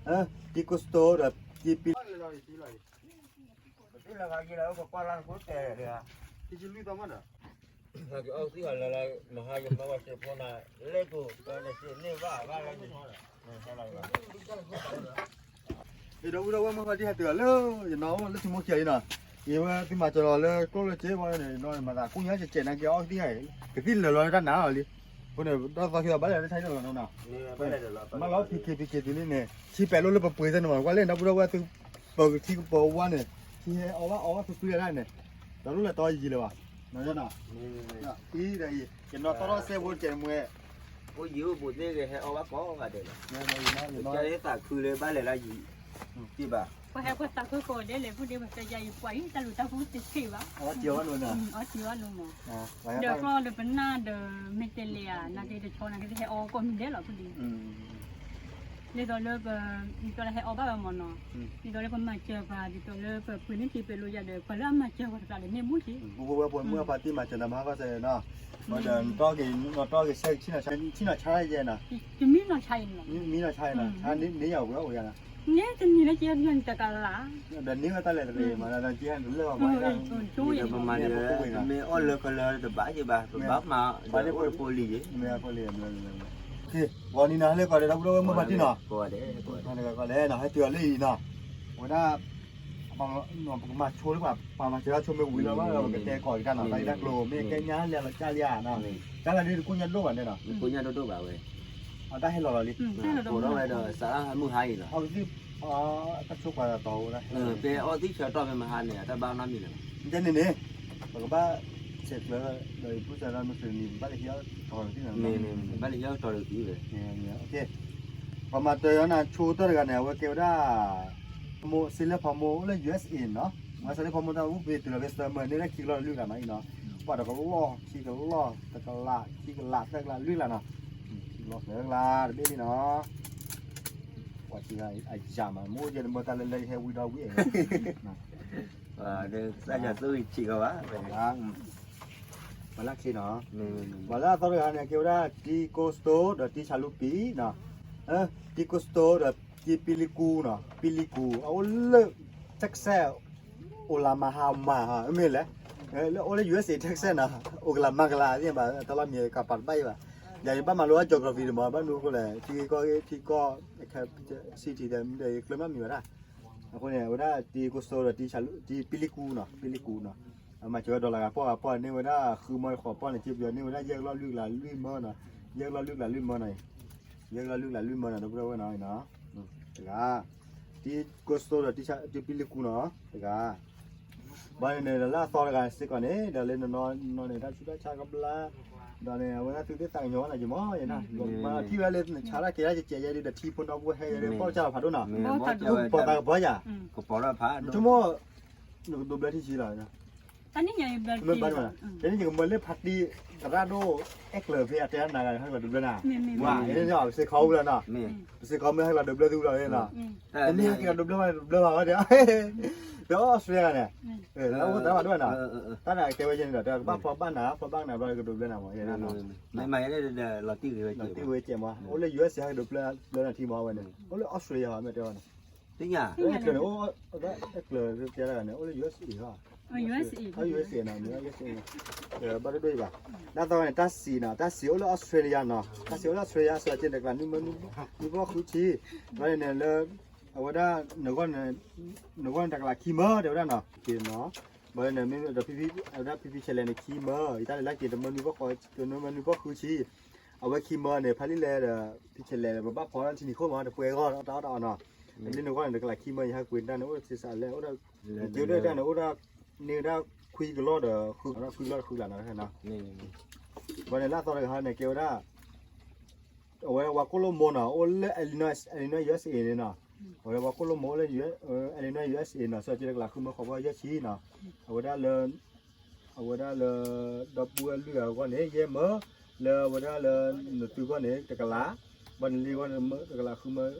တံကိစတိဒီးတံပံ ဒီပုၢ်ဒီဝဲၢ်မုၢ်ဟါတံၢ်ဟဲတုၤလၢ ယနီၢ်လၢထံမိၢ်ခံလံနီၤ, ယဝဲသုမၤစၢၤလီၤလၢကျိၣ်လၢစ့ဝဲန့ၣ် ယနီၢ်မၤသးကိၣ်ညါကဲးကဲးနာ်က့ၤအီၣ်သံၣ်ဟဲ ကသံၣ်လၢာ်လီၤတၢ်နါလီၤလံ, အဃိန့ၣ် ဒီးသီခံဒီးဘၣ်လဲၤလၢဆါဟံၣ်လီၤနီၤ, မ့ၢ်လီၤ ဖံးက့ၤဖံးက့ၤတုၤလံန့ၣ် ထံပဲာ်လိၣ်လၢပပှ့ၤသ့ၣ်န့ၣ်မး ကွၢ်လၢဒီပုၢ်ဒီဝဲၢ်သု ပကထံကပီၤဝါန့ၣ် ထံဟဲအီၣ်ဘၣ်အီၣ်ဘၣ်ဖုဖုဒၣ်န့ၣ် ဒီးလိၣ်လဲၤတီယံာ်လၢၤဘၣ်, နီၤ, အံၤဒီးအံၤ ယနီၢ်တီၢ်ထီၣ်စဲဖိတကဲးမွဲ အိၣ်ယံၤအိၣ်ဘူးသ့ၣ်ဂ့ၤ ဟဲအီၣ်ဘၣ်ကိးဂၤဒဲးလီၤ, ကသးခုလၢဘၣ်လဲၤလၢယံၤ တံၢ်ဘၣ်, ပှၤဟဲပှၤသးခုကိးဂၤဒဲးလဲၣ် ပုၢ်ဒ့ပှၤကယၤယံၤပှၤအံၤ တၢ်လူၤတၢ်ပူၤတထံၣ်ဘၣ်, အီၣ်တံၢ်အီၣ်နီၤ, အီၣ်တံၢ်အီၣ်နီၤမး, ဒီးကျီဒီးပနၢ်ဒီးမ့ၢ်တဲလဲၤဧါ နာ်က့ၤတဆီနာ်က့ၤတဟဲအီၣ်ကိးမံၤဒဲးလီၤ ပုၢ်ဒ့ ဒ်သိးလၢပ ဒ်သိးလၢဟဲအီၣ်ဘၣ်ဝဲမ့ၢ်နီၤ, ဒ်သိးလၢပမၤစၢၤပှၤ ဒ်သိးလၢပပှ့ၤန့ၢ်ထံပဲာ်လိာ်ယၤဒီး ပှၤလၢအမၤစၢၤပှၤတကျါဒီးမ့ၢ်မူၢ်က့ၤ, ပဝဲပှၤမုၢ်အပှၤတံၢ်မၤစၢၤနၤမၤဟါခီဆဲးနီၤ, ဒီးနတီၢ်က့ၤ နတီၢ်က့ၤဆဲးဆံနီၤဆါယဲနီၤ, တမံနီၤဆါအံၤနီၤ, မံနီၤဆါအံၤနီၤ, ဆါန့ၢ်ယၤဝဲအိၣ်ယၤနီၤ, န့ၣ်တနံၤလၢကဲယၤတကလး, ဒီးန့ၢ်ဝဲတၢ်လဲၤတရံးမး ဒီးကဲဟဲတလၢာ်ဘၣ်မး ပမၤန့ၣ် ပမ့ၢ်အီၣ်လၢကလၢတဘၣ်ယံၤဘၣ် ပဘၣ်မၤဒီးအိၣ်တဖိလံယံၤ, ဂီၤနံၤနၤဟဲလၢကီးဒီး ဒီပုၢ်ဒီဝဲၢ်မုၢ်ပှၤတံၢ်နီၤ, ကီးလဲၣ်နီၤ ဟဲတုၤအီၤလၢအံၤနီၤ, ဝဲဒၣ် ပကမၤဆိလၢပှၤမၤစၢၤတၢ်ဆိမ့ၢ်ဝံၤလီၤဘၣ် ပကတဲကိးက့ၤတၢ်နီၤ တၢ်ဂ့ၢ်တၢ်ကျိၤ မ့ၢ်ကဲညါလဲၤလီၤကၢ်လံဧါနီၤ, ကၢ်လံဒီးတကိၣ်ညါဒိၣ်ဘၣ်န့ၣ်နီၤ, ကိၣ်ညါဒိၣ်ဒိၣ်ဘၣ်ဝဲ, အတၢ်ဟဲလီၤလီၤလံ, ကိးထီၣ်ဝဲဒီးစးထီၣ်မုၢ်ဟါအံၤလီၤ, အီၣ်ကသံၣ် တၢ်ဆိကွၢ်တၢ်တီဝဲဒၣ်, ပအီၣ်သံၣ်ဆၢတီၢ်မ့ၢ်မဟါန့ၣ် အတၢ်ဘၣ်နီတမံၤလၢၤဘၣ်, ယဲန့ၣ်န့ၣ် ပကဘၣ်ဆဲးကျၢဒီး ပူၤစၢ်ဒီးမုၢ်စၢ်နံၤ ပဘၣ်လဲၤဟံးအီၣ်တီၤတသံၣ်နီၤ, ဘၣ်လဲၤဟံးအီၣ်တီၤတသံၣ်ဝဲ, ပှၤမၤတၢၤအီၤနၤဆိတၢ်တဂၤန့ၣ် အဝဲကဲဝဲဒၣ် မိၢ်စ့လၢဖီမိၢ်အိၣ်လၢ ယူၢ်အ့ၣ်စ့ၣ်နီၤ, မ့ၢ်စ့လၢဖီမိၢ်တၢ်အိၣ်ဖှိၣ်တုၤလီၤဖဲ summer န့ၣ်လၢခံကလီၢ်တလွံၢ်ကလးမးအံၤနီၤ, ပှၤတကလီၢ် ခံကလီၢ် တကလး ခံကလး သၢကလး လွံၢ်ကလးနီၤ, ခံကလီၢ်သၢကလးတဘ့ၣ်လံနီၤ, ပှၤခံဂၤအယၤမး မ့ၢ်အိၣ်ယဲၢ်တမၢတၢ်လၢလၢဟဲဝံဒီးဝံၣ်အဲၣ် သးယၤသိၣ်ဂံၢ်ဆံးကီးဘၣ်, ပှၤလၢချ့နီၤ, ပှၤလၢအသီတဂၤန့ၣ် ကဲဝဲဒၣ် တံကိစတိဒီးတံဆးလူပံနီၤ, တံကိစတိဒီးတံပံလံကူနီၤ, ပံလံကူ အအိၣ်လၢ Texas Oklahoma မ့ၢ်လဲၣ်, လၢအိၣ်လၢ ယူၢ်အ့ၣ်စ့ၣ် Texas နီၤ, Oklahoma ကလါသ့ၣ်ဘၣ် တၢ်လီၢ်မံၤကပာ်တဘၣ်အံၤဘၣ်, ယၤယဘၣ်မၤလိအ geography တမး ဘၣ်မနုၤအဃိလဲၣ် ထံကီၢ်ဂ့ၢ်ထံကီၢ် city ဒီး ယကျၢၤမးမံၤဝဲဒၣ်, အဃိန့ၣ် အဝဲဒၣ်တံကိစတိဒီးတံပံလံကူနီၤ, ပံလံကူနီၤ, အမၤစၢၤဝဲ dollar ဂၤပီၢ်ဂၤပီၢ်န့ၢ်ဝဲဒၣ်ဃုမၢတဃိးပီၢ်န့ၣ် စ့ပယီၤန့ၢ်ဝဲဒၣ်ယဲၢ်ကလီၢ်လွံၢ်ကလးလွံၢ်မၢနီၤ, ယဲၢ်ကလီၢ်လွံၢ်ကလးလွံၢ်မၢနီၤ, ယဲၢ်ကလီၢ်လွံၢ်ကလးလွံၢ်မၢနီၤ ဒီပုၢ်ဒီဝဲၢ်နီၤ, တဂၤ, တံကိစတိဒီးတံပံလံကူနီၤ တဂၤ ဘၣ်န့ၣ်န့ၣ် ဒီးလၢအသီတဂၤစ့ၢ်ကီးန့ၣ် ဒီးလၢနနီၢ်နီၢ်န့ၣ် တၢ်ဆူးတၢ်ဆါကဘျါ, ဒီးန့ၣ် အဝဲဒၣ်သုသ့ၣ်သးကညီၤဝဲနီၤ ယမီၢ်ယဲနီၤ, မၤထံၣ်ဝဲလၢနဆါတၢ်ကဲထီၣ်ကဲကဲယဲဒ်ဒီးထံဖိနီၢ်ဖိဟဲယဲဒ် ပီၢ်ကစၢ်လီၤဖးဒိၣ်နီၤ, ပီၢ်သးကပီၤယၤ, ဆိကမိၣ် နကဒိးဘျၢထံဆံးလီၤ, တနံၣ်ညါ တနံၣ်ယကမၢလၢဖးတံၢ် သရၣ်ဒိၣ်အဲၣ်ကျၢၤဖဲအတဲနၤဂၤ ဟဲကလီၤဒိးဘျၢနၤ, ဝဲ ပစ့ၢ်ခီအိၣ်လီၤနီၤ, ပစ့ၢ်ခီမ့ၢ်ဟဲကလီၤဒိးဘျၢသုလီၤနီၤ, တနံၣ်ဟဲက့ၤကလီၤဒိးဘျၢဘၣ်ဝဲဒီး ဒီးအီစထြ့လယါန့ၣ်, လၢအိၣ်သရၣ်ဖးဒိၣ်နီၤ, တၢ်န့ၣ်ကဲဝဲယဲန့ၣ်ဒီး တၢ်ကဘၣ်ဖီဘၣ်နၤ ဖီဘၣ်နၤဘျီကဒိးဘျၢနၤမး, မ့ၢ်မၤယဲန့ၣ်ဒီး လီၤတံၢ်ဂ့ၤဝဲကဲမး, အိၣ်လၢ ယူၢ်အ့ၣ်စ့ၣ် ဟဲကဒိးဘျၢနၤထံမးဝဲန့ၣ်, အိၣ်လၢအီစထြ့လယါမ့ၢ်တဲဝဲန့ၣ် သ့ၣ်ညါ, ကျၢၤန့ၣ် အိၣ် ကျၢၤတဲတဂၤန့ၣ် အိၣ်လၢ ယူၢ်အ့ၣ်စ့ၣ် ဟီ, ယူၢ်အ့ၣ်စ့ၣ် ယူၢ်အ့ၣ်စ့ၣ်နီၤ, ယူၢ်အ့ၣ်စ့ၣ် ဘၣ်ဒိၣ်ဒိၣ်အံၤဘၣ်, လၢအသီန့ၣ် တၢ်စံးနီၤ, တၢ်စံးအိၣ်လၢအီစထြ့လယါနီၤ, တၢ်စံးအိၣ်လၢအီစထြ့လယါ စှၤက့ၤတကျးနွံမၢ နွံဖီဃုဆံ, ဘၣ်န့ၣ်လၢ အဝဲဒၣ် နဂီၢ်န့ၣ် တကျးခံမၢ တဲဝဲဒၣ်နီၤ, က့ၤနီၤ, ဘၣ်န့ၣ် မ့မ့ၢ်ဒီး ဖံဖံ အဝဲဒၣ်ဖံဖံဆဲးလဲးန့ၣ် ခံမၢ, ယတၢ်လဲၤလၢက့ၤ တမၢနွံဖီဃု တမၢနွံဖီဃုဆံ အဝဲခံမၢန့ၣ် ဖဲလံလဲၣ်ဒီး ဖံဆဲးလဲး ပဘၣ်ဖီထံနံၤခိၣ်မး တပှဲၤဂီၢ်တအီၣ်တအီနီၤ, လၢနဂီၢ်န့ၣ် တကျးခံမၢ ယဟဲကွံာ်တၢ်န့ၣ် အိၣ်စ့စးလဲၣ် အိၣ်ဒီး က့ၤအိၣ်ဒီးတၢ်န့ၣ် အိၣ်ဒီး န့ၢ်ဝဲဒၣ်ခွံကလီၢ်ဒီး ခွံကလီၢ်ဒီးဃုကလးနီၤ, ဘၣ်န့ၣ်လၢအသီတဂၤဟီန့ၣ် ကဲဝဲဒၣ် အဝဲဝၤကိၣ်လိၣ်မိၢ်နီၤ အိၣ်လၢ Illinois Illinois ယူၢ်အ့ၣ်စ့ၣ်န့ၣ်နီၤ, အဝဲဝၤကိၣ်လိၣ်မိၢ်အိၣ်လၢ Illinois ယူၢ်အ့ၣ်စ့ၣ်နီၤ စှၤက့ၤတကျးဃုမၢ ဃိးဖီယဲၢ်ဆံနီၤ, အဝဲဒၣ်လၢ အဝဲဒၣ်လၢ ဒီပုၢ်ဝဲၢ်လွံၢ်ဂၤအဂီၢ်န့ၣ် ယဲၢ်မၢ လၢအဝဲဒၣ်လၢ နသုဂီၢ်န့ၣ် တကလး, ဘၣ်နလံဂီၢ်န့ၣ် တကလးဃုမၢ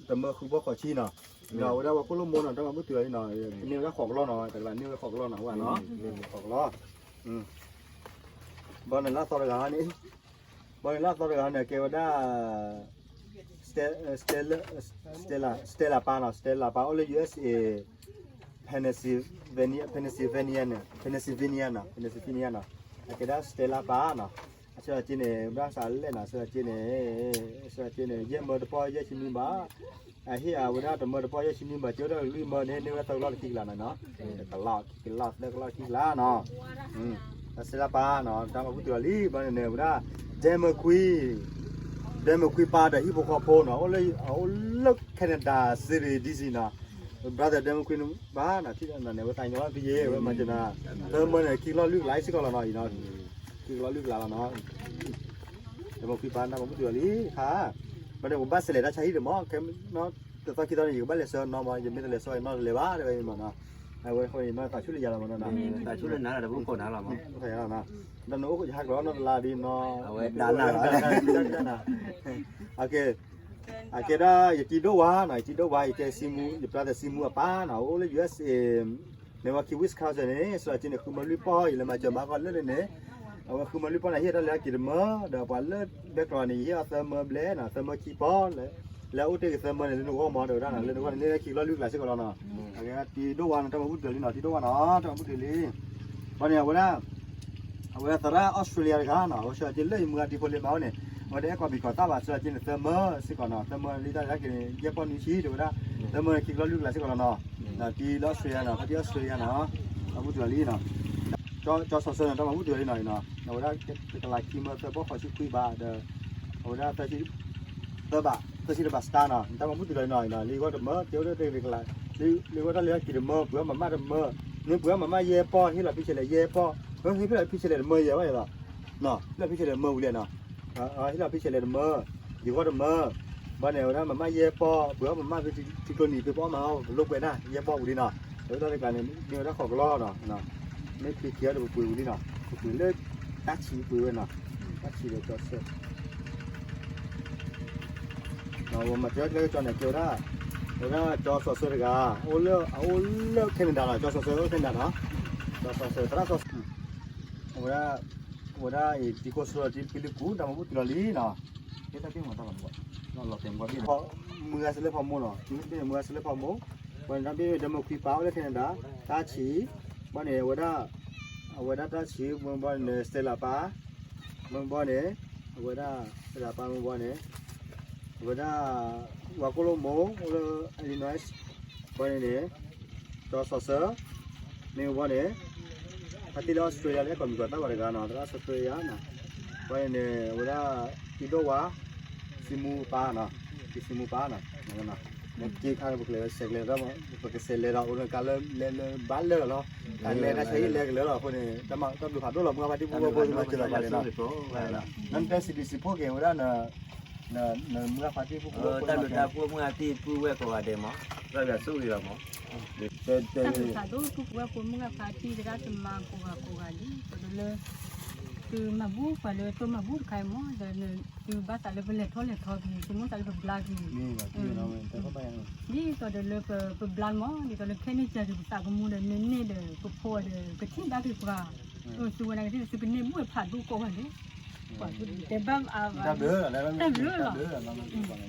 တမၢဃုဖီဃိးဆံနီၤ, ဒီးအဝဲဒၣ်ဝၤကိၣ်လိၣ်မိၢ်နီၤ တၢ်မၤဘူၣ်တုၤလီၤနီၤ, န့ၢ်ဝဲဒၣ်ဃိးကလီၢ်နီၤ, တကလးန့ၢ်ဝဲဃိးကလီၢ်နီၤ, ဝဲနီၤ, ဃိးကလီၢ်, ဘၣ်န့ၣ်လၢအသီတဂၤန့ၣ် ဘၣ်န့ၣ်လၢအသီတဂၤန့ၣ် ကဲဝဲဒၣ် Stella ပၢ်နီၤ, Stella ပၢ်အိၣ်လၢ U S A Pennsylvania, Pennsylvania န့ၣ်, Pennsylvania နီၤ, Pennsylvania နီၤ, အကဲဒၣ် Stella ပၢ်နီၤ, အဆၢက့န့ၣ် ဘၣ်စးလဲၣ်နီၤ, အဆၢက့န့ၣ်, အဆၢက့န့ၣ် ယဲၢ်မၢတပီၢ်ယဲၢ်ဆံနွံဘၣ်, အဟ့ၣ်အဝဲဒၣ်တမၢတပီၢ်ယဲၢ်ဆံနွံဘၣ်, ကဲဝဲဒၣ်လွံၢ်မၢန့ၣ် န့ၢ်ဝဲဒၣ်သၢကလီၢ်တခံကလးနီၤ, တကလီၢ် ခံကလီၢ် သၢကလီၢ်ခံကလးနီၤ, Stella ပၢ်နီၤ, တၢ်မၤဘူၣ်တုၤလီၤလံ, ဘၣ်န့ၣ်န့ၣ် ဝဲဒၣ် Demon Queen, Demon Queen ပၢ်ဒီးဟံၣ်ဖိဃီဖိနီၤ, အိၣ်လၢ အိၣ်လၢ Canada City D C နီၤ, brother Demon Queen ပၢ်နီၤ, ထံၣ်န့ၣ် ဝဲသးညီလီၤသယ့ ဝဲမၤစၢၤနၤ, သၢမၢန့ၣ် ခံကလီၢ်လွံၢ်ကလးစ့ၢ်ကီးလီၤနီၤ, အံၤနီၤ, ခံကလီၢ်လွံၢ်ကလးလီၤနီၤ, Demon Queen ပၢ် တၢ်မၤဘူၣ်တုၤလီၤလံခါ, ဘၣ်န့ၣ် ပဘၣ်စဲးလဲၤတၢ်ဆါဟံၣ်ဒံးမး, တသီခံသီန့ၣ် ယကဘၣ်လဲၤဆှၢနီၤမး, ယမ့ၢ်တလဲၤဆှၢ ယနီၢ်တလဲၤဘၣ်တဲဝဲအံၤမးနီၤ, အဝဲဃိန့ၣ် ယနီၢ်သးဆူၣ်လၢယၤလီၤမးနီၤ, သးဆူၣ်လၢနၤလီၤ တဘၣ်ခိၣ်နၤလီၤမး, တၢ်နအိၣ်ယဟးကျီနီတလါဒ်နီၤ, အဝဲဒၣ်နၤလီၤ, အကဲဒၣ်ယတံၤဒိၣ်ဝါနီၤ, ယတံၤဒိၣ်ဝါ ယတဲစံမူ, ယပြၢ်သးစံမူအပၢ်နီၤ, အိၣ်လၢ U S A Milwaukee Wisconsin န့ၣ်, စှၤက့န့ၣ် ဃုမၢလွံၢ်ပီၢ်, ယလဲၤမၤစၢၤမၤကီၢ်လၢန့ၣ်, အဝဲဃုမၢလွံၢ်ပီၢ်န့ၣ် ဟ့ၣ်အီၤတၢ်လဲၤဟးက့ၤတမၢ, ဒီးပှၤလၢဘဲကျိးန့ၣ် ယဟ့ၣ်အီၤသၢမၢဘျဲၣ်နီၤ, သၢမၢခံပီၢ်, လၢအအိၣ်တ့ၢ်က့ၤသၢမၢန့ၣ် လၢနဂီၢ်မး တဲဝဲဒၣ်နီၤ, လၢနဂီၢ်န့ၣ် န့ၢ်ခံကလီၢ်လွံၢ်ကလးစ့ၢ်ကီးလီၤနီၤ, အကဲဒၣ်တံၤဒိၣ်ဝါနီၤ, တၢ်မၤဘူၣ်တုၤလီၤလံနီၤ, တံၤဒိၣ်ဝါနီၤ, တၢ်မၤဘူၣ်တုၤလီၤလံ, ဘၣ်န့ၣ် အဝဲဒၣ် အဝဲသရၣ်အီစထြ့လယါတဂၤနီၤ, အဝဲဆှၢက့လၢယမုၢ်ဂၤတံၤဖိလ့မၤအိၣ်န့ၣ်, အဝဲဒၣ်အဲၣ်ကီးမံၤကီးသၣ်ဘၣ်, ဆှၢက့န့ၣ်သၢမၢစ့ၢ်ကီးနီၤ, သၢမၢလံတၢ်လဲၤဟးက့ၤန့ၣ် ယဲၢ်ပီၢ်နွံဆံ တဲဝဲဒၣ်, သၢမၢန့ၣ် ခံကလီၢ်လွံၢ်ကလးစ့ၢ်ကီးလီၤနီၤ, ဒီးတံၤလၢအီစထြ့လယါနီၤ, ဖါတံၢ်အီစထြ့လယါနီၤ, တၢ်မၤဘူၣ်တုၤလီၤလံနီၤ, ကၠီစီၤစၢၤန့ၣ် တၢ်မၤဘူၣ်တုၤလီၤလံနီၤ, အဝဲဒၣ်တကလးခံမၢသၢပီၢ်ဃိးဆံခွံဘးဒီး, အဝဲဒၣ် သၢဘး သၢဆံတဘးစတါနီၤ, တၢ်မၤဘူၣ်တုၤလီၤနီၤ, လံဂီၢ်တမၢ, တဲဝဲဒၣ်တကလး, လံဂီၢ်တၢ်လဲၤဟးက့ၤတမၢ, ပှၤမၤမၢ်တမၢ, မ့ၢ်ပှၤမၤမၢ်ယဲၢ်ပီၢ်, ဟ့ၣ်လီၤဖံဆဲးလဲးယဲၢ်ပီၢ်, ဟ့ၣ်လီၤဖံဆဲးလဲးတမၢယဲၢ်ဘၣ်အံၤလီၤ, ဟ့ၣ်လီၤဖံဆဲးလဲးတမၢဝံၤလဲၣ်နီၤ, ဟ့ၣ်လီၤဖံဆဲးလဲးတမၢ, ယဂီၢ်တမၢ, ဘၣ်န့ၣ် အဝဲဒၣ်မၤမၢ်ယဲၢ်ပီၢ်, ပှၤမၤမၢ်ဖံထံကျိနံၤ ဖံပအီၣ်မၤအီၣ် ပလိာ်ကွဲးဒၣ် ယဲၢ်ပီၢ်ဝံၤလံနီၤ, အဝဲဒၣ်တကလးန့ၣ် န့ၢ်ဝဲဒၣ်ဃိးကလီၢ်နီၤ, မ့ၢ်ဖံခံအီၤဒီးပပှ့ၤဝံၤလံနီၤ, ပပှ့ၤလၢတၢ်ဆံးပှ့ၤဝဲနီၤ, တၢ်ဆံးဒီးကၠီဆၢ မၤစၢၤလၢကၠီန့ၣ် ကဲဝဲဒၣ်, ဝဲဒၣ်ကၠီစီၤစၢၤတဂၤ, အိၣ်လၢ, အအိၣ်လၢ Canada နီၤ, ကၠီစီၤစၢၤအိၣ် Canada နီၤ, ကၠီစီၤစၢၤ သရၣ်စီၤစၢၤ, အဝဲဒၣ်, အဝဲဒၣ်အံၤ တံၤခိၣ်စိဒီးတံၤဖံလံကူ တၢ်မၤဘူၣ်တုၤလီၤလံနီၤ, တၢ်တ့ၢ်မၤတၢ်မၤ, လီၤတဲာ်မၤဘၣ်, မုၢ်ဂၤစၢၤလၢဖီမိၢ်နီၤ, မုၢ်ဂၤစၢၤလၢဖီမိၢ်, ဘၣ်န့ၣ် တၢ်ဘ့ၣ် Demon Queen ပၢ်အိၣ်လၢ Canada, တၢ်ဆံး, ဘၣ်န့ၣ် အဝဲဒၣ်, အဝဲဒၣ်တၢ်ဆံး, ဘၣ်န့ၣ် Stella ပၢ်, မ့ၢ်ဘၣ်န့ၣ်, အဝဲဒၣ် Stella ပၢ်မ့ၢ်ဘၣ်န့ၣ်, အဝဲဒၣ်, ဝၤကိၣ်လိမိၢ် အိၣ်လၢ Illinois, ဘၣ်န့ၣ်န့ၣ်, ကၠီစီၤစၢၤ, မ့ၢ်ဘၣ်န့ၣ်, ဖါတံၢ်လၢ Australia လၢအဲၣ်ကီးမံၤကီးသၣ်ဘၣ်တဂၤနီၤ, သရၣ်စီၤစၢၤယါနီၤ, ဘၣ်န့ၣ်န့ၣ် အဝဲဒၣ်, တံၤဒိၣ်ဝါ, စံမူပၢ်နီၤ, စံမူပၢ်နီၤ, က့ခါပကလဲၤဆဲးကလဲၤ, ပကဆဲးလဲၤဒီးအိၣ်လၢကါလၢလဲၤလၢဘၣ်လၢာ်လီၤ, တၢ်လဲၤတၢ်ဆါဟံၣ်လဲၤကလၢာ်လီၤအဃိန့ၣ်, တၢ်ဘျုးဖးဒိၣ်လီၤ မုၢ်ဂၤဖါတံၢ်ဖုဖိဖိမၤစၢၤလီၤပှၤန့ၣ်နီၤ, နတဲစံးဘျုးစံးဖှိၣ်က့ၤဝဲဒၣ် နမုၢ်ဂၤဖါတံၢ်ဖုဖိဖိ, တၢ်ဘျုးတၢ်ဖှိၣ်မုၢ်ဂၤတံၢ်ဖုဝဲကိးဂၤဒဲးမး, တၢ်ဘျုးဆိၣ်ဂ့ၤလီၤမး, တၢ်ဘျုးဖးဒိၣ်ဖုဝဲကိးမုၢ်ဂၤဖါတံၢ်သရၣ်သမါကိးဂၤကိးဂၤလံ, ဒီးလၢ သုမၤဘူၣ်ပှၤလၢသုမၤဘူၣ်တခါအံၤမး, ဒီးသုဘၣ်သးလၢပလဲၤထီၣ်လဲၤထီက့ၤ, သုမိၣ်သးလၢပဘျါက့ၤ, ဒ်သိးဒီးလၢပဘျါမး, ဒ်သိးလၢခဲန့ၣ်စၢ်က့ၤပသးကမူဒီး မ့ၢ်န့ၢ်ဒီးပဖိဒီးကထံၣ်ဘၣ်က့ၤပှၤ, သုဝဲနာ်က့ၤ သုကန့ၢ်ဘူၣ်ဖးဒိၣ်ကိးဂၤဒဲး, ပှၤသုတဲဘၣ်, တၢ်ဘျုးလီၤ, တၢ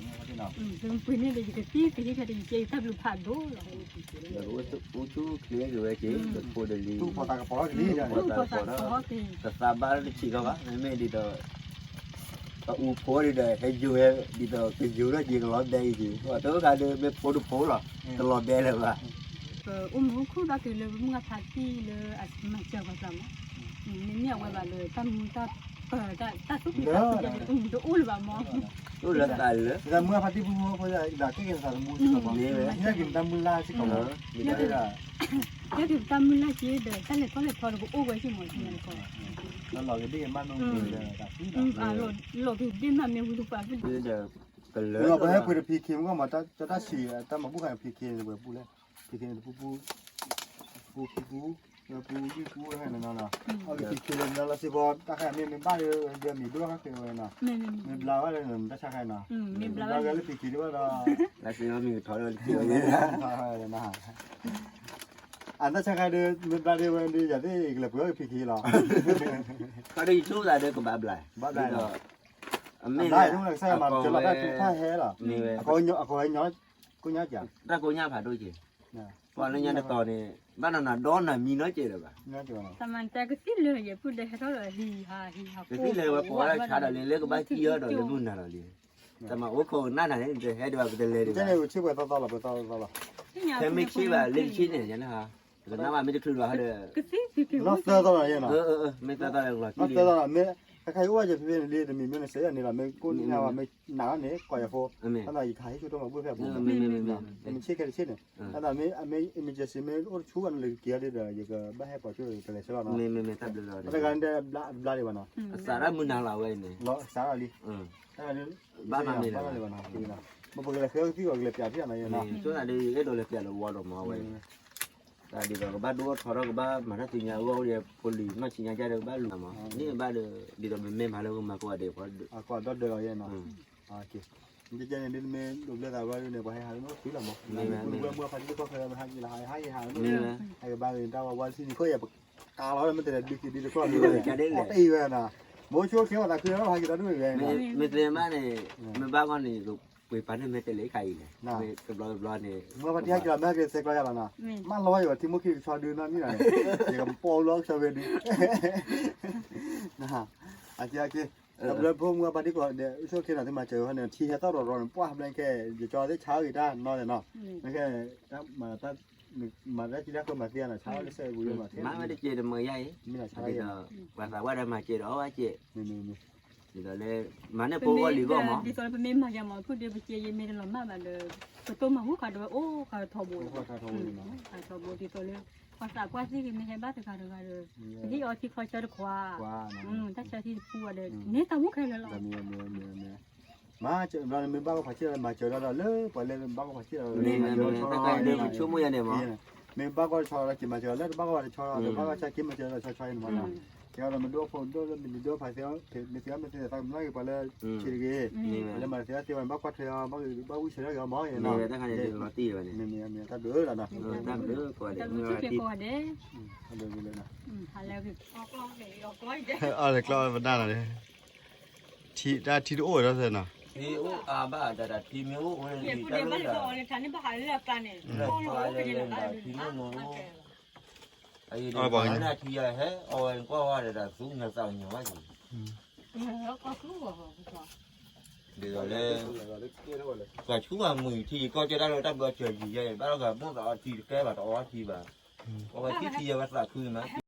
်ဘျုးလီၤ, ပှ့ၤန့ၢ်ဒီးယကသံကဟ့ၣ်ဖဲဒီးယကဲယတၢ်ဘျုးဖးဒိၣ်လီၤ ဒီးအိၣ်ဆူၣ်အိၣ်ချ့က့ၤဝဲက့ၤ ဒီးဖိဒီးလံၤ, သူၣ်ဖီသးကပီၤထီၣ်က့ၤလံ, သူၣ်ဖီသးကပီၤထီၣ်က့ၤ, တသးဘၣ်တဆံးကီးဘၣ်, မ့မ့ၢ်ဒ်သိး, ပအူဖိဒ်ဒီး ဟဲယိၤဝဲ, ဒ်သိးကယိၤထီၣ်က့ၤကလီၤဘဲအံၤက့ၤ, တခါဒီးမ့ၢ်ဖိတဖိလီၤ, တလီၤဘဲလၢၤဘၣ် ပအိၣ်မူခိၣ်ဘၣ်က့ၤလၢပမုၢ်ဂၤဖါတံၢ်လၢအမၤစၢၤပှၤကျါမး, မ့မ့ၢ်အဝဲဘၣ်ဒီး တၢ်မူတၢ်ပၢၤ တၢ်သူၣ်ဖှံသးခု တအိၣ်လၢၤဘၣ်မး, တအိၣ်လၢၤဘၣ်လၢ မုၢ်ဂၤဖါတံၢ်ဖုဖိဖိ ဒ်က့ၤက့ၤသးသမူစ့ၢ်ကီးမး, ဟံးထီၣ်က့ၤပတၢ်မုၢ်လၢ်စ့ၢ်ကီးမး, ဟံးထီၣ်က့ၤပတၢ်မုၢ်လၢ်က့ၤဒီး တၢ်လဲၤထီၣ်လဲၤထီဒီး ပအိၣ်ဝဲစ့ၢ်မး, လီၤက့ၤဒ့ၣ်မးမ့ၢ်ဝံၤဒီး လီၤက့ၤဒ့ၣ်မးမ့ၢ်ဝံၤဒီး ပဟဲပှ့ၤတဖံးခ့မ့ၢ်ဂီၢ်မး, တၢ်ဆံး တၢ်မၤဘူၣ်ဃာ်ဖံးခ့န့ၣ် ပှဲၤပူၤလဲၣ်, ဖံးခ့န့ၣ်တပူၤပူၤ, ပူၤခံပူၤ, ပူၤလွံၢ်ပူၤဝဲန့ၣ်နီၤ, အီၣ်က့ၤဖံးခ့လၢမ့ၢ်လီၤစ့ၢ်ကီး တၢ်ခါမ့ၢ်မ့ၢ်ဘၣ်ဒီး မံၤဒိၣ်ခါဃ့ဝဲနီၤ, မ့ၢ်ဘျါဘၣ်ဒီး တၢ်ဆါခါနီၤ, မ့ၢ်ဘျါဂဲၤလၢဖံးခ့ဒံးဘၣ်ဒီး လၢစ့ၢ်ကီးမံၤကထီဒီးတက့ၢ်ဝဲန့ၣ် အတၢ်ဆါခါဒီး မ့ၢ်ဘျါဒံးဝဲဒီး ယၤသ့ၣ်ကလဲၤပှ့ၤအီၣ်က့ၤဖံးခ့လီၤ, ခါဒီးယဆိကမိၣ်သးဒီးကဘၣ်ဘျါ, ဘၣ်ဘျါဒီး အမ့ၢ်လၢ ကစၢ်ယွၤမၤကလီၤတၢ်ထူတၢ်ဟဲလီၤ, အကဝဲညီ, ကိညါက, တၢ်ကိညါဖးဒိၣ်က့ၤ, ပှၤလၢညါတတီၤန့ၣ် ဘၣ်နနၤဒီနၤမံနီတစဲးလၢၤဘၣ်, ကသံၣ်လၢယပုၢ်ဒဲဟဲထီၣ်ဒီးဟံၣ်ဟးဟံၣ်ဟး, ကသံၣ်လၢပှၤကိးဝဲဒၣ်ဆါဒီးလံ လၢကဘၣ်ဟံၣ်အီၤဒီးလၢမုၢ်နၤလီၤလံ, တၢ်မၤအိၣ်ခိးကနၣ်နၤန့ၣ် တဟဲဒံးဘၣ်ပတလဲၤဒံးဘၣ်, ဖဲမ့ၢ်ဆ့ဘၣ်လၢကဆ့န့ၣ် ယနၢ်ဟါ, ပကနၣ်ဘၣ်မ့ၢ်တချုးဘၣ်ဟီဒီး, နီၢ်သၢသီလီၤယဲနီၤ, နီၢ်သၢသီလီၤ, နီၢ်သၢသီလီၤ, မ့ၢ်ခါခါအံၤအိၣ်ဝဲယဖဲဖဲန့ၣ်လံ တမံၤမ့ၢ်နစဲးယၤန့ၣ်လီၤ မ့ၢ်ကိးနံၣ်ညါဝဲမ့ၢ်နးလီၤန့ၣ် ကိးယၤဖိ, တၢ်သးယကဟးဟ့ၣ်ဆူၣ်ထီၣ်မၤဘၣ်ဖဲအပူၤ, မ့ၢ်ဆ့ခဲတဆ့န့ၣ်, တၢ်သးမ့ၢ် emergency မ့ၢ်အိၣ်တဆူဘၣ်န့ၣ်လၢကက့ၤအီၤဒ်ဒီး ယကဘၣ်ဟဲပိာ်ဆူၣ်တလဲၤဆၢလီၤနီၤ, မ့ၢ်မ့ၢ်မ့ၢ်တၢ်ဘျုးလီၤ, တၢ်တဂၤန့ၣ် ဘျါဒံးဘၣ်နီၤ, အစးဒၣ်မုၢ်နၤလီၤဝဲအံၤန့ၣ်, စးဒၣ်လံ, ဘၣ်နီတမံၤလၢၤဘၣ်, ပကလဲၤဃဲကသံၣ်ဂီၤကလဲၤပျးဖံးအီၤနီၤ, ဆိသးဒ်အဲၣ်ဒိးလဲၤပျးလၢဝီဒီးမၤဝဲအံၤ တၢ်ဒ်သိးကဘၣ်ဒိအီၣ်ထီထီၣ်ကဘၣ်မၤတၢ်သ့ၣ်ညါအဂီၢ်အိၣ်ဒီး ဖိလံၤနီၢ်ဆံညါကဒီးကဘၣ်လူၤမး, န့ၣ်ဘၣ်ဒီး ဒ်သိးမ့မ့ၢ်မၤလၢကမၤကိးဂၤဒဲး, အကိးဒီဒၢးလီၤယဲနီၤ, ကဲန့ၣ်ဒ်မ့ၢ်ဒိးဘျၢသးဝဲဒ်န့ၣ် ပှၤဟဲဟးလၢနအိၣ်သ့လီၤမး, မ့ၢ်မ့ၢ်မ့ၢ် မုၢ်ဘှဲမုၢ်ဖးဒံးတခီၣ်ဃဲမ့ၢ်ဟးက့ၤလီၤ ဟးဟးက့ၤဟးလၢနအိၣ်သ့, ဟဲက့ၤဘၣ်ဂ့ၤတၢ်ဝဲဝဲလၢထံန့ၣ်ခိၣ်ယဲၢ် ပကးလီၤမ့ၢ်တဲဒုးက့ၤဒ်တခီၣ်လၢဝဲ, အီၣ်တအံၤဝဲနီၤ, မ့ၢ်ဆိကဲပှၤသးခုလီၤဟးက့ၤဒီဒူၣ်ဝဲ, မ့ၢ်သ့မးန့ၣ် မ့ၢ်ဘၣ်ဂီၢ်န့ၣ် ပှ့ၤပာ်န့ၢ်မ့ၢ်တဲလဲၤခါအံၤလဲၣ်, မ့ၢ်တဘျီတဘျီန့ၣ် မ့ၢ်ပှၤတဟဲက့ၤလီၤ မ့ၢ်ဟဲက့ၤဆဲးကျိးယၤလီၤနီၤ, မ့ၢ်လီၤယဲၢ်ထံမိၢ်ခံကဆီဒုနီၣ်န့ၣ်နီၤ, ယကပီၢ်လီၤကဆီဝဲဒု, အက့အက့, တဘျီဖိမုၢ်ဘၣ်ဒ်ကီးဒီး အိၣ်ဆိၣ်ခ့နီၤ သုမၤစၢၤဝဲန့ၣ် ထံဟဲသီၣ်ရီၤရီၤန့ၣ် ပှၢ်ဘျဲခဲ ယကၠီသ့ၣ်ဆါအီၣ်ဂ့ၤတၢ်နီၤလဲၣ်နီၤ, နကဲ မၤတၢ်ကံတၢ်ဃၢမၤသ့နီၤ ဆါအီၣ်လၢစဲးပူၤယိမၤသ့, မၤဝဲတကဲးတမၢယါအံၤ, မ့ၢ်နီၤဆါအီၣ်ဂ့ၤနီၤ, ပှၤသးဝဲဒီးမၤစဲးဒီးအီၣ်ဝဲစဲး, မ့ၢ်မ့ၢ်မ့ၢ်, ဒ်သိးလၢ မၤန့ၢ်ဖိဂီၢ်လံၤဂီၢ်မး, ဒ်သိးလၢပမ့ၢ်မၤယၤမး ဖုၣ်ဒုပစဲးယမ့ၢ်တလီၤမၢ်ဘၣ်ဒီး ပတိၢ်မၤဟူခါဒီးဝဲအိၣ်ခါထီဘိ, ခါထီဘိဒ်သိးလၢ ပှၤသးပှၢ်သ့ၣ်ဂ့ၤမ့ၢ်ဟဲဘၣ်တဂၤတဂၤဒီး ပဟ့ၣ်အီၤထံခီဆၢတခွါ, တၢ်ဆၢထံတပူၤဘၣ်ဒီး န့ၢ်တၢ်မူခဲလၢာ်လီၤ, မ့ၢ် မ့ၢ်ဘၣ်ကီၢ်ဖးဆံးဒီးမၤစၢၤဒီးလၢပှၤလၢဘၣ်ကီၢ်ဖးဆံးဒီး မ့ၢ်ဆိကမိၣ်ယၤန့ၣ်မး, မ့ၢ်ဘၣ်ကီၢ်ဆီဒီးက့ၤမၤစၢၤလၢတဘၣ်ကီၢ်ဘၣ်တဆီဒီး ဘၣ်ကီၢ်ဆၢက့ၤမၤစၢၤလၢဆီဆီအံၤန့ၣ်မးနီၤ, ကဲဒီးမ့ၢ်ဒိၣ်ဖိဒိၣ်လၢမ့ၢ်ဒိၣ်ဖးသ့ မ့ၢ်သ့မ့ၢ်သ့သးကမျၢၢ်က့ၤပှၤလၢ ထံတဂ့ၤ, ပှၤလၢမၤတသ့သ့ဝဲန့ၣ် ဘၣ်ကွၢ်ထွဲအီၤ ဘၣ်ဝံဆၢထၢၣ်က့ၤအီၤမးနီၤ, မ့ၢ်တၢ်ခါန့ၣ်တလီၤတံၢ်ဝဲန့ၣ်, မ့ၢ်မ့ၢ်မ့ၢ်တၢ်ဘျုးလီၤနီၤ, တၢ်ဘျုးကိးဂၤဒဲး, အလဲၤ အီၣ်တကျီၢ်မနုၤနီၤ, ထံတၢ်ထံတအိၣ်ဝဲဒီးနီၤ, ထံအိၣ်အါဘၣ်တၢ်တၢ်ထံမ့ၢ်အိၣ်ဝဲန့ၣ် တၢ်လၢတၢ် ထံမ့ၢ်အိၣ်ဝဲန့ၣ် ထံယဲၢ်န့ၣ်ထံယဲၢ်န့ၣ် အံၤန့ၣ်မၤန့ၢ်ထံယဲၢ်ဟဲ အဝဲကွၢ်ဝဲဒီးတၢ်သူၣ်ညါသးကညီၤဘၣ်က့ၤ, ဒ်သိးလၢ ပှၤဆူၣ်ပှၤမုာ်ထံယံၤ ကီၢ်ကၢ်တၢ်လၢတၢ်ဘျီစၢၤယံၤယဲၢ် ဘၣ်လီၤဂာ်မိၣ်သးအီထံတကဲဘၣ် တအီထံဘၣ်, အဝဲထံထံယဲၢ်ဝဲသးခုန့ၣ်မး